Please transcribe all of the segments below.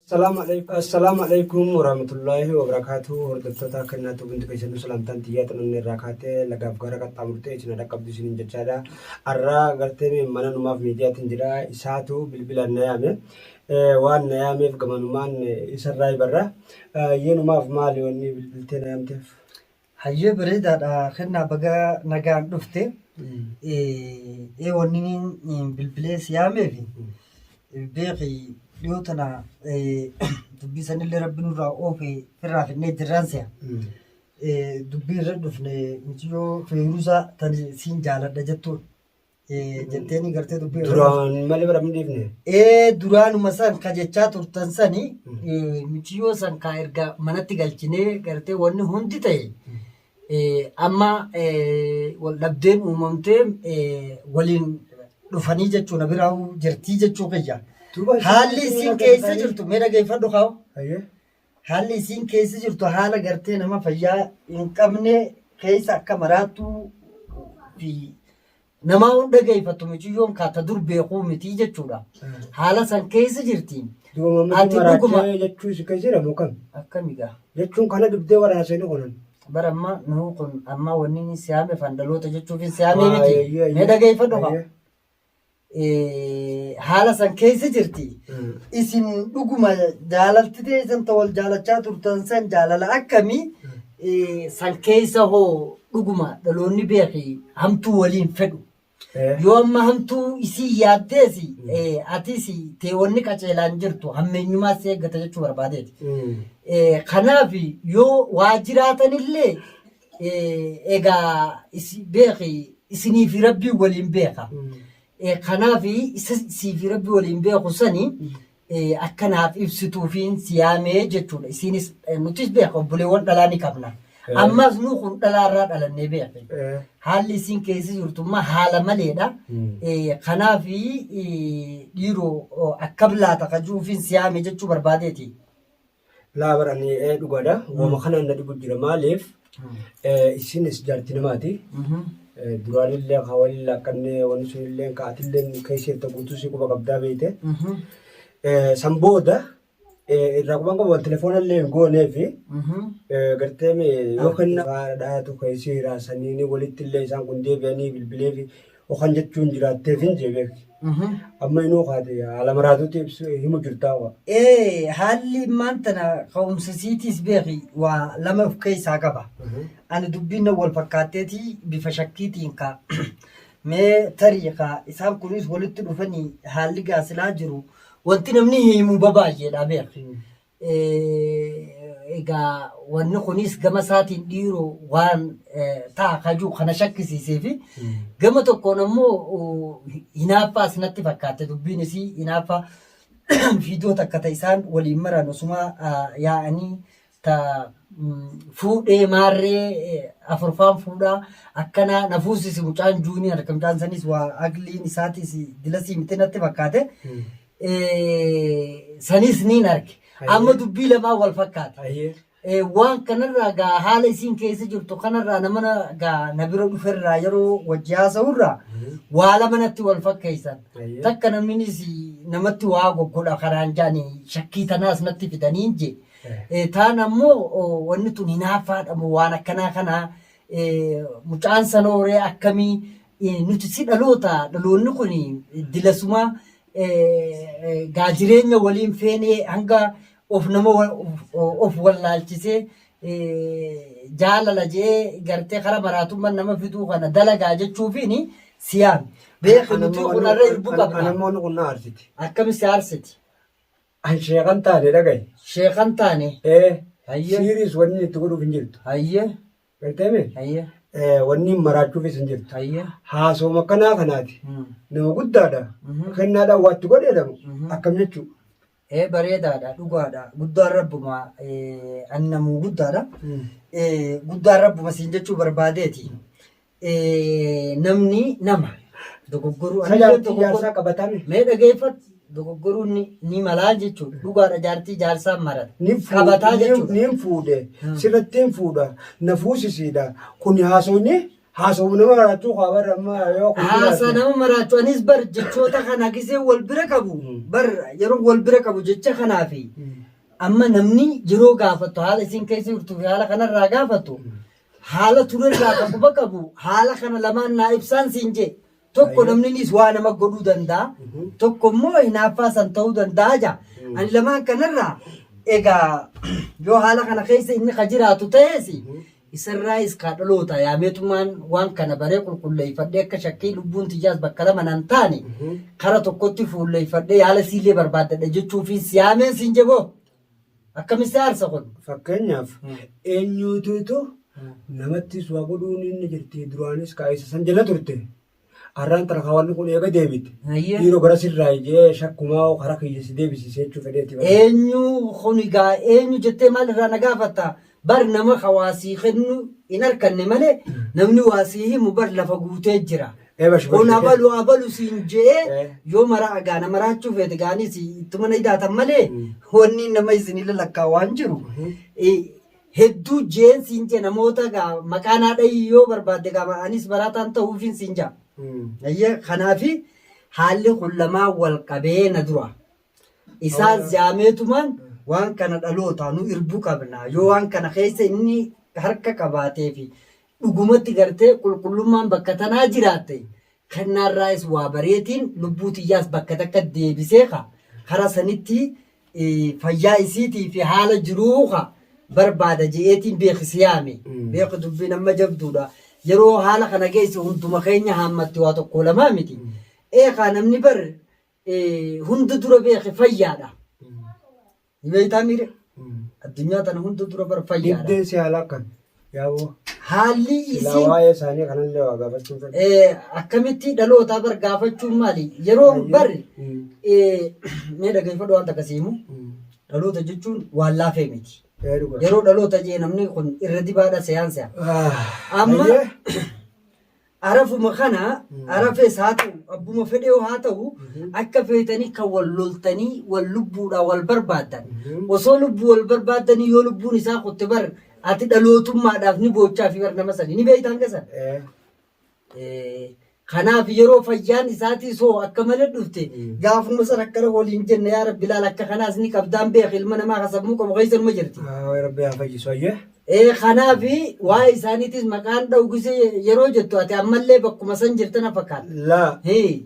Assalaamu alaikum warahmatullaahi wabarakaatuh. Hordoftoota kennaatu hundi keessanuu salaamtaan tiyyaa xananne irraa kaatee lagaaf gaara qaxxaamurtee isin dhaqqabdu isiniin jechaadha. Arraa gartee mana numaaf miidiyaatiin jira. Isaatu bilbilaan na yaame. Waan na yaameef gamanumaan isarraa barra. Yeenumaaf maali wanni bilbiltee na yaamteef? Hayyee bareedaadha kennaa baga nagaan dhufte. Ee wanni niin bilbilee si yaameef beeki dhiyoo tana dubbii sanillee rabbi nurraa oofe firraa finnee jirraan si'a. Dubbii irra dhufne mitiyyoo feeruusaa tan siin jaaladha jettuun. Jetteeni gartee dubbii irra Duraan malee bara hin dhiifne. Ee duraanuma san ka jechaa turtan sani michiyyoo san ka erga manatti galchinee gartee wanni hundi ta'e amma wal dhabdeen uumamtee waliin dhufanii jechuu na biraa jirtii jechuu kiyya. Duuba isin Haalli isiin keessa jirtu mee dhageeffadhu kaa'u. Hayyee. Haalli isiin keessa jirtu haala gartee nama fayyaa hin qabne keessa akka maraattuu fi namaa hin dhageeffattu mucayyoon kaata dur beekuu miti jechuudha. Haala san keessa jirti. Duuba Ati mamatti dhuguma maraachee jechuu si keessa jira moo kam? akkami gaa? Jechuun kana dubdee waraana seenu kunan. Bara amma nuu kun amma wanni inni siyaame fandaloota jechuuf hin siyaamee miti. Mee dhageeffadhu kaa. Haala san keessa jirti. Isin dhuguma jaalalti teessan ta wal jaalachaa turtan san jaalala akkamii san keessa hoo dhuguma dhaloonni beeki hamtuu waliin fedhu. Yoo amma hamtuu isii yaaddees atis teewwanni qaceelaan jirtu hammeenyumaa si eeggata jechuu barbaadeeti. Kanaaf yoo waa jiraatanillee egaa beeki isinii fi rabbiin waliin beeka. Kanaaf isa sii fi rabbi waliin beeku sani akka naaf ibsituufiin si yaamee jechuudha. Isiinis nutis beeka obboleewwan dhalaa ni qabna. Ammas nu kun dhalaarraa dhalannee beeki. Haalli isiin keessa jirtu immoo haala maleedha. Kanaaf dhiiroo akkam laata kajuufiin si yaame jechuu barbaadeeti. Laa bar ani ee dhugaadha. Wama kanaan na dhibu jira. Maaliif isinis jaarti namaati. Duraanillee ka waliin laaqqannee wanni sunillee ka atillee keessa jirta guutuu si quba qabdaa beeyte. San booda irraa quban qabu wal telefoonallee hin goonee fi gartee yoo kenna dhaatu keessa hiraasanii walitti illee isaan kun deebi'anii bilbilee fi Okan jechuun jiraatteef hin jee beekti. Amma inuu kaate haala maraatuutti ibsu himu jirtaa waa. Ee haalli immaan tana ka'umsa siitiis beeki waa lama of keessaa qaba. Ani dubbiin na wal fakkaatteeti bifa shakkiitiin ka mee tarii ka isaan kunis walitti dhufanii haalli gaasilaa jiru wanti namni himu babaay'eedha beeki. Egaa wanni kunis gama isaatiin dhiiroo waan ta'a kajuu kana shakkisiisee fi gama tokkoon ammoo hinaaffaas natti fakkaatte dubbiin isii hinaaffaa viidiyoo takka ta isaan waliin maran osuma yaa'anii ta fuudhee maarree afurfaan fuudhaa akkana na fuusisi mucaan juunii harka mucaan sanis waa agliin isaatis dilasii miti natti fakkaate. Sanis niin arge. Amma dubbii lamaa wal fakkaata. Waan kanarraa gaa haala isiin keessa jirtu kanarraa nama gaa na bira dhuferraa yeroo wajji haasa'urraa waa lama natti wal fakkeessan. Takka namninis namatti waa goggodha karaan jaani shakkii tanaas natti fidaniin jee. Taan ammoo wanni tun hinaaffaadha moo waan akkanaa kanaa mucaan sanooree akkamii nuti si dhaloota dhaloonni kun dilasumaa gaa jireenya waliin feenee hanga of nama of wallaalchisee jaalala jee gartee kara maraatummaa nama fiduu kana dalagaa jechuufiin siyaan beeki nuti kun har'a irbuu qabna. Anammoo kun na aarsiti. Akkami si aarsiti? An sheekan taane dhagahi. Sheekan taane. Ee. Hayyee. Siiriis wanni itti godhuuf hin jirtu. Hayyee. Garteemi? Hayyee. Wanni maraachuufis hin jirtu. Hayyee. Haasawuma akkanaa kanaati. Nama guddaadha. Kennaadhaan waa itti godhe jedhamu. Akkam jechuu? Ee bareedaadha dhugaadha guddaan rabbuma ani namuu guddaadha. Guddaan rabbuma siin jechuu barbaadeeti. Namni nama dogoggoruu Sa jaartii jaarsaa qabatame. Mee dhageeffadhu dogoggoruun ni malaa jechuudha. Dhugaadha jaartii jaarsaan marata. Qabataa jechuudha. Niin fuudhe sirratti hin fuudha na fuusisiidha kun haasawni haasawuu nama maraachuu kaa bar amma yoo kun Haasaa jiraate. nama maraachuu anis bar jechoota kana gisee wal bira qabu bar yeroo wal bira qabu jecha kanaa fi Amma namni yeroo gaafattu haala isiin keessa jirtuu fi haala kanarraa gaafattu haala turerraa kan quba qabu haala kana lamaan naa ibsaan siin jee. Tokko namninis waa nama godhuu danda'a. Tokko immoo hinaaffaa san ta'uu danda'a jaa. Ani lamaan kanarraa egaa yoo haala kana keessa inni ka jiraatu ta'es isarraayis kaa dhaloota yaameetumaan waan kana baree qulqulleeffadhee akka shakkii lubbuun tiyyaas bakka lama nan taane kara tokkotti fuulleeffadhee yaala siillee barbaaddadha jechuufi siyaameen siin jeboo akkamitti aarsa kun. Fakkeenyaaf eenyuutuutu namattis waa godhuun inni jirti duraanis kaa'isa san jala turte. Har'aan tana kaawwanni kun eega deebite. Hayyee. Dhiiroo gara sirraa ijee shakkumaa karaa kiyya si deebisiise jechuu fedheeti. Eenyu kun egaa eenyu jettee maal irraa na gaafatta? Bar nama hawaasii kennu hin arkanne malee namni waasii himu bar lafa guutee jira. Ee bash Kun bash. abalu abalu siin je'ee Eh. yoo mara agaa nama raachuu feete gaanis ittuma na hidaatan malee wanni nama isinillee lakkaa waan jiru. Eh, Hedduu jeen siin jee namoota gaa maqaa naa dhahii yoo barbaadde gaa anis baraataan ta'uufin siin jaa. Ayyee kanaafi haalli kun lamaan wal qabee na dura. Isaan jaameetumaan waan kana dhalootaa nu irbuu qabna. Yoo waan kana keessa inni harka qabaatee fi dhugumatti gartee qulqullummaan bakka tanaa jiraatte kennaarraayis waa bareetiin lubbuu tiyyaas bakka takka deebisee ka kara sanitti fayyaa isiitii fi haala jiruu ka barbaada je'eetiin beekisi yaame. Beeki dubbiin amma jabduudha. Yeroo haala kana geesse hunduma keenya haammatti waa tokko lamaa miti. Eekaa namni bar hunda dura beeke fayyaadha. Ni beektaa miire? Addunyaa tana hunda dura bar fayyaadha. Dhibdeen si haala akkam? Yaaboo. Haalli Silaa isiin waa'ee isaanii kanallee waa gaafachuun fedha. Akkamitti dhalootaa bar gaafachuun maali? Yeroo bar mee dhageeffadhu waan takka siimu dhaloota jechuun waan laafee miti. Ee dhugaa. Yeroo dhaloota jee namni kun irra dibaadha seyaan se'a. Amma Hayyee. arafuma kana arafees haa ta'u abbuma fedhee haa ta'u akka feetanii kan wal loltanii wal lubbuudhaan wal barbaaddan. Osoo lubbuu wal barbaaddanii yoo lubbuun isaa kutte bar ati dhalootummaadhaaf ni boochaa fi bar nama sani ni beekta hanga sana. Kanaaf yeroo fayyaan isaatii soo akka malee dhufte gaafuma sana akkana waliin jenne yaa rabbi laal akka kanaas ni qabdaan beek ilma namaa kan sammuu qabu keessa numa jirti. Rabbi haa fayyisu hayyee. Kanaaf waa'ee isaaniitis maqaan dha'u gisee yeroo jettu ati ammallee bakkuma san jirta na fakkaata. Laa Hee.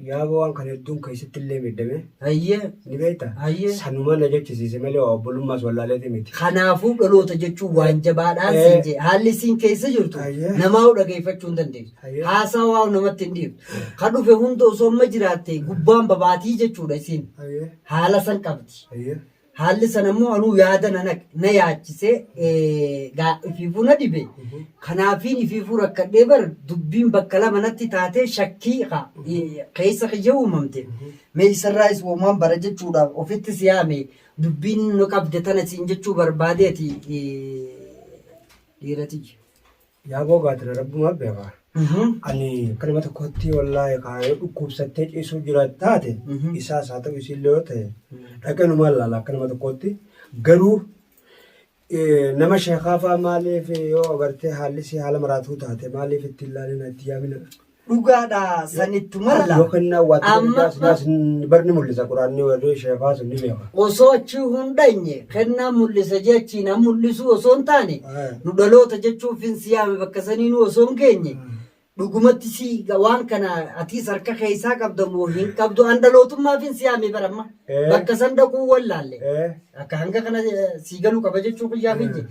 Yaaboo waan kana hedduun keessatti illee miidhame. Hayyee. Ni beekta? Hayyee. Sanuma na jechisiise malee waa obbolummaas wallaaleeti miti. Kanaafuu dhaloota jechuun waan jabaadhaan siin jee haalli isiin keessa jirtu Hayyee. namaa'u dhageeffachuu hin dandeessu. Hayyee. Haasawaa namatti hin dhiiftu. Ka dhufe hunda osoo amma jiraatte gubbaan babaatii jechuudha isiin. Hayyee. Haala san qabdi. Hayyee. Haalli sana immoo anuu yaada na naqe, na yaachisee gaa ifiifuu na dhibe. Kanaafiin ifiifuu rakkadhee bar dubbiin bakka lama natti taatee shakkii ka keessa kiyya uumamte. Mee isarraayis womaan bara jechuudhaaf ofitti si yaame dubbiin nu qabde tana siin jechuu barbaadeeti dhiira tiyya. Yaaboo gaatira rabbumaa beeka. Ani akka nama tokkotti wallaahi kaa yoo dhukkubsattee ciisuu jira taate isaas haa ta'u isiillee yoo ta'e dhaqee numaan laala akka nama tokkotti garuu nama sheekaa fa'aa maaliif yoo agartee haalli isii haala maraatuu taate maaliif ittiin laalina itti yaamina. Dhugaadha sanittu malla. Yoo kennaa waa itti Amma godhu silaas barni mul'isa quraanni warri sheekaa sun ni beeka. Osoo achii hin dhaqne kennaa mul'isa jee achii na mul'isuu osoo hin taane nu dhaloota jechuuf hin siyaame bakka sanii nu osoo hin geenye dhugumatti si waan kana atiis harka keessaa qabda moo hin qabdu an dhalootummaaf hin siyaame bara amma bakka san dhaquu wallaalle akka hanga kana sii galuu qaba jechuu kiyyaaf hin jee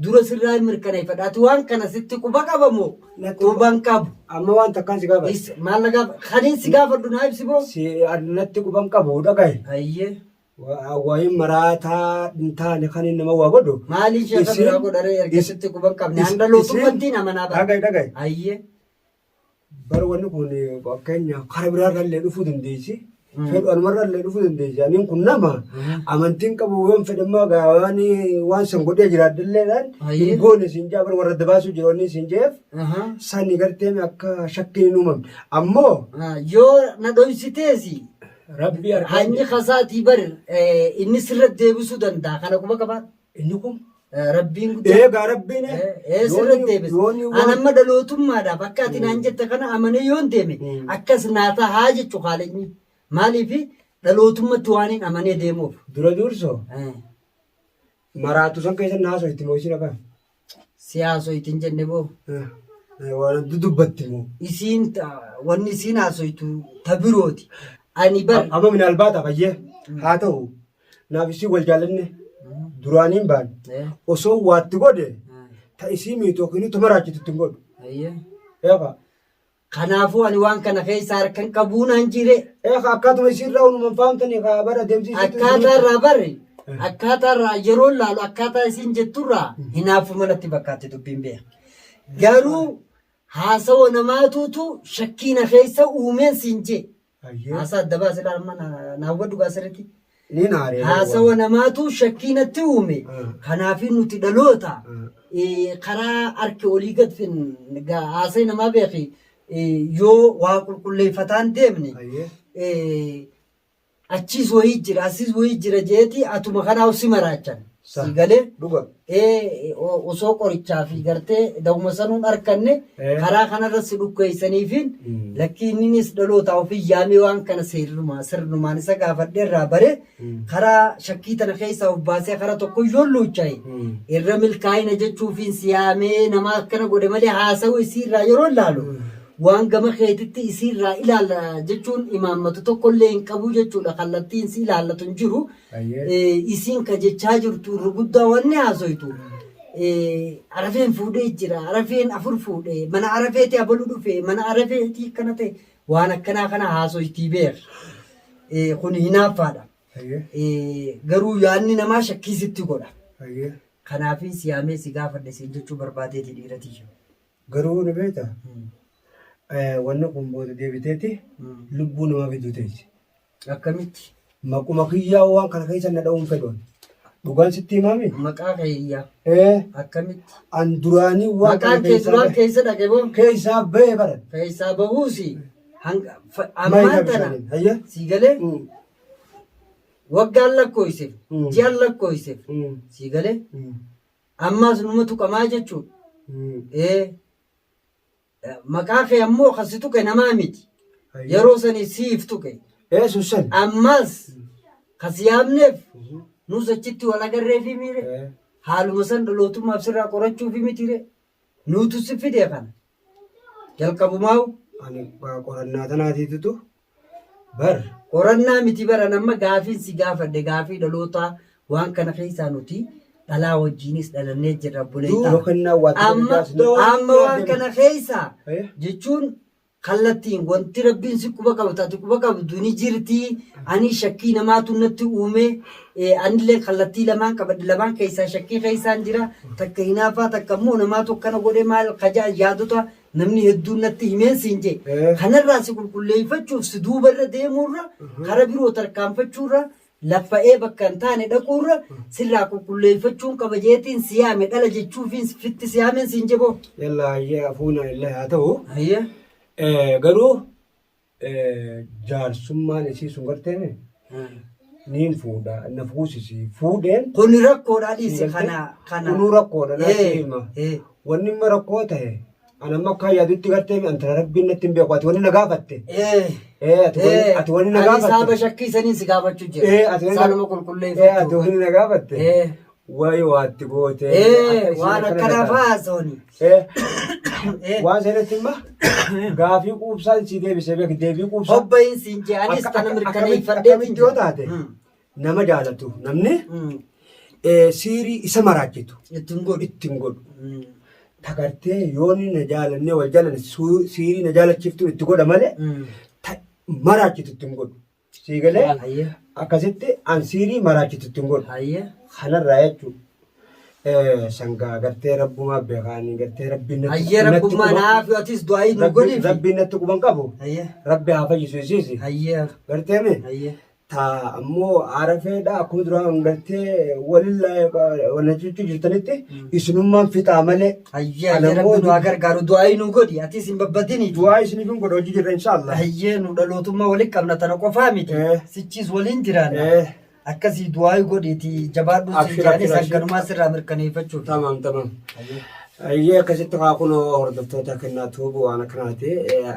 Dura sirraa hin mirkaneeffadha. Ati waan kana sitti quba qaba moo Natti quba hin qabu? Amma waan takkaan si gaafadha. Is maal na gaafa? Kanin si gaafadhu naa ibsi boo. Si natti quban qabu dhagahi. Hayyee. Waa'ee maraataa hin taane kan inni nama waa godhu. Maaliin sheeka biraa godharee erga sitti quba hin qabne? An dhalootummattiin amanaa bara. Dhagahi dhagahi. Hayyee. Bar wanni kun fakkeenya kara biraarrallee dhufuu dandeessi. Fedhu anumarrallee dhufuu dandeessi. Aniin kun nama amantiin qabu yoon fedhe immoo waan waan san godhee jiraadhalleedhaan hin goone siin jaa bar warra dabaasuu jiru wanni siin jeef sani gartee akka shakkiin hin uumamne. Ammoo Yoo na dhoysiteesi rabbii harkaa hanyi kasaatii bar inni sirra deebisuu danda'a kana quba qabaadhu. Inni kun Rabbiin guddaa. Eegaa rabbiin Ee sirra deebisa. An amma dhalootummaadhaaf akka ati naan jette kana amanee yoon deeme akkas naa tahaa jechu haalinni. Maaliif Dhalootummatti waan hin amanee deemuuf. Dura dursoo maraatu san keessa naasoo itti moo isin afaan? Si haasoyti hin jenne boo. Waan dudubbatti moo? Isiin wanni isiin haasoytu ta birooti. Ani bar. Amma minaalbaata fayyee haa ta'u naaf isii wal jaallanne duraaniin baan osoo waatti godhe ta isii miitu yookiin ta maraachitu ittiin godhu. Eegaa. Kanaafuu ani waan kana keessa harka hin qabuu naan jire. Eegaa akkaatuma isiirraa unuman faamtanii kaa bara deemsiisuutu. Akkaataa irraa barre akkaataa irraa yeroo laalu akkaataa isiin jetturraa hinaaffuma natti fakkaatti dubbiin beeka. Garuu haasawa namaatuutu shakkii na keessa uumeen siin jee. Haasaa adda baase laal amma na hubadhu gaa sirriitti. Ni naaree. Haasawa namaatu shakkii natti uume. Kanaafii nuti dhaloota karaa harki olii gad fin gaa haasa'ii namaa beeki yoo waa qulqulleeffataan deemne achiis wayii jira asiis wayii jira jeeti atuma kanaaf si maraachan. Sa. Si galee Dhuga. Osoo qorichaa fi gartee dawuma sanuun arkanne karaa kanarra si dhukkeessaniifin lakkii inninis dhaloota ofii yaamee waan kana seerruma sirnumaan isa gaafadhe irraa bare karaa shakkii tana keessaa of baasee karaa tokko yoo luuchaa'e irra milkaa'ina jechuufiin si yaamee nama akkana godhe malee haasawuu isiirraa yeroo ilaalu waan gama keetitti isiirraa ilaala jechuun imaammatu tokkollee hin qabu jechuudha kallattiin si ilaallatu hin jiru. Isiin ka jechaa jirtu irra guddaa wanni haasoytu arafeen fuudhee jira arafeen afur fuudhee mana arafeeti abalu dhufe mana arafeeti akkana ta'e waan akkanaa kana haasoytii beek. Kun hinaaffaadha. Garuu yaadni namaa shakkii sitti godha. Kanaafin si yaamee si gaafadhe siin jechuu barbaadeeti dhiira tiyya. Garuu ni beekta wanni kun booda deebiteeti lubbuu namaa fiduu teessi. Akkamitti? Maquma kiyyaa waan kana keessa na dha'uun fedhu. Dhugaan sitti himaami? Maqaa keeyyaa. Ee. Akkamitti? An duraanii waan Maqaan kana kee keessaa duraan bahe. keessa dhaqe moo? Keessaa bahe bara. Keessaa bahuusi hanga Maayii ammaan tana bishaaniin. Hayya. sii galee waggaan lakkooyseef ji'an lakkooyseef sii galee ammaas numa tuqamaa jechuudha. Ee Maqaa kee ammoo kan si tuqe namaa miti. Yeroo sani siif tuqe. Ee sun san. Ammas kan si yaamneef nus achitti wal agarreefi miire. Haaluma san dhalootummaaf sirraa qorachuufi mitire. Nuutu si fide kana. Jalqabumaawu. Ani qorannaa tanaatiitutu bar. Qorannaa miti bara amma gaafiin si gaafadhe gaafii dhalootaa waan kana keessaa nuti dhalaa wajjiinis dhalannee jirra obboleettaa. Yoo kennaa waa Amma amma waan kana keessaa jechuun kallattiin wanti rabbiin si quba qabdu ati quba qabdu ni jirti ani shakkii namaatu natti uume anillee kallattii lamaan qabadhe lamaan keessaa shakkii keessaan jira takka hinaafaa takka immoo namaatu akkana godhe maal kajaa yaadota Namni hedduun natti himeen siin jee. Kanarraa si qulqulleeffachuuf si duubarra deemuurra kara biroo tarkaanfachuurra laffa'ee bakka hin taane dhaquurra sirraa qulqulleeffachuun qaba jeetiin si yaame dhala jechuufiin fitti si yaameen siin jeboo. Yallaa hayyee afuuna illaahi haa ta'u. Hayyee. Garuu jaarsummaan isii sun garteemi niin fuudha na fuusisi fuudheen. Kuni rakkoodhaa dhiisi kana kana. Kunuu rakkoodha naa si hima. Wanni imma rakkoo tahe ana amma akka yaadutti garteemi antara rabbiin natti hin beeku ati wanni na gaafatte. Ati wanni na Ani gaafatte. saaba shakkii saniin si gaafachuu jira. Ati wanni Saanuma ati qulqulleeffachuu. wanni na gaafatte. Wayi waatti gootee. Akka isiin Waan akkana akkanaa taate. fa'aa haasawani. Waan seenatti imma gaafii quubsaan si deebisee beek deebii quubsaa. Hobbayin siin jee anis tana mirkaneeffadhee Akkamitti yoo taate nama jaalatu namni siirii isa maraachitu ittiin godhu. ittiin godhu. Tagartee yoonni na jaalannee wal jaalanne siirii na jaalachiftu itti godha malee ta maraachitu ittiin godhu. Sii galee Hayyee. akkasitti an siirii maraachitu ittiin godhu. Hayyee. Kanarraa jechuun sangaa gartee rabbumaa beekaanii gartee rabbiin natti Hayyee natti rabbummaa quban- naaf atis du'aayii nu godhiif. Rabbiin natti quban qabu. Hayyee. Rabbi haa fayyisu isiisi. Hayyee. Gartee mee? Hayyee. Ta ammoo arafeedha akkuma duraan gartee walillaa wal jechuu jirtanitti isinummaan fixaa malee. Hayyee Ana hayyee immoo rabbi nu haa gargaaru du'aayii nu godhi atis hin babbadini. Du'aa isiniif hin godha hojii jirra inshaallah. Hayyee nu dhalootummaa waliin qabna tana qofaa miti. Sichiis waliin jiraanna. Akkasii du'aayii godhiiti jabaadhu siin Abshir, jedhanii abshir, abshir. sanganumaa sirraa mirkaneeffachuuf. Tamam tamam. Ayyee akkasitti haa kunoo hordoftoota kennaa tuubu waan akkanaati.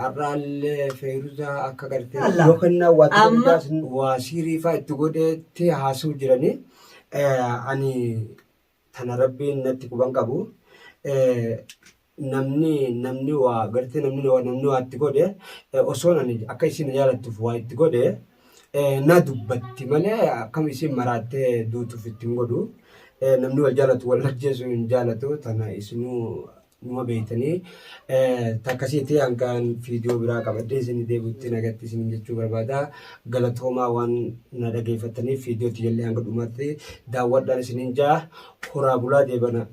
Har'aallee Feeruzaa akka gartee Allah. yoo kennaa waa itti Amma- godhe waa siirii fa'aa itti godheetti haasa'u jirani. Ani tana rabbiin natti quban qabu. Namni namni waa gartee namni waa namni waa itti godhe osoon ani akka isin jaalattuuf waa itti godhe na dubbatti malee akkam isin maraattee duutuuf itti hin godhu. Namni wal jaalatu wal ajjeesuu hin jaalatu tana isinuu numa beektanii takkasiitti hangaan viidiyoo biraa qabadhee isin deebi'utti nagatti isin jechuu barbaada. Galatoomaa waan na dhageeffattaniif viidiyoo tiyallee hanga dhumaatti daawwadhaan isiniin jaa horaa bulaa deebana.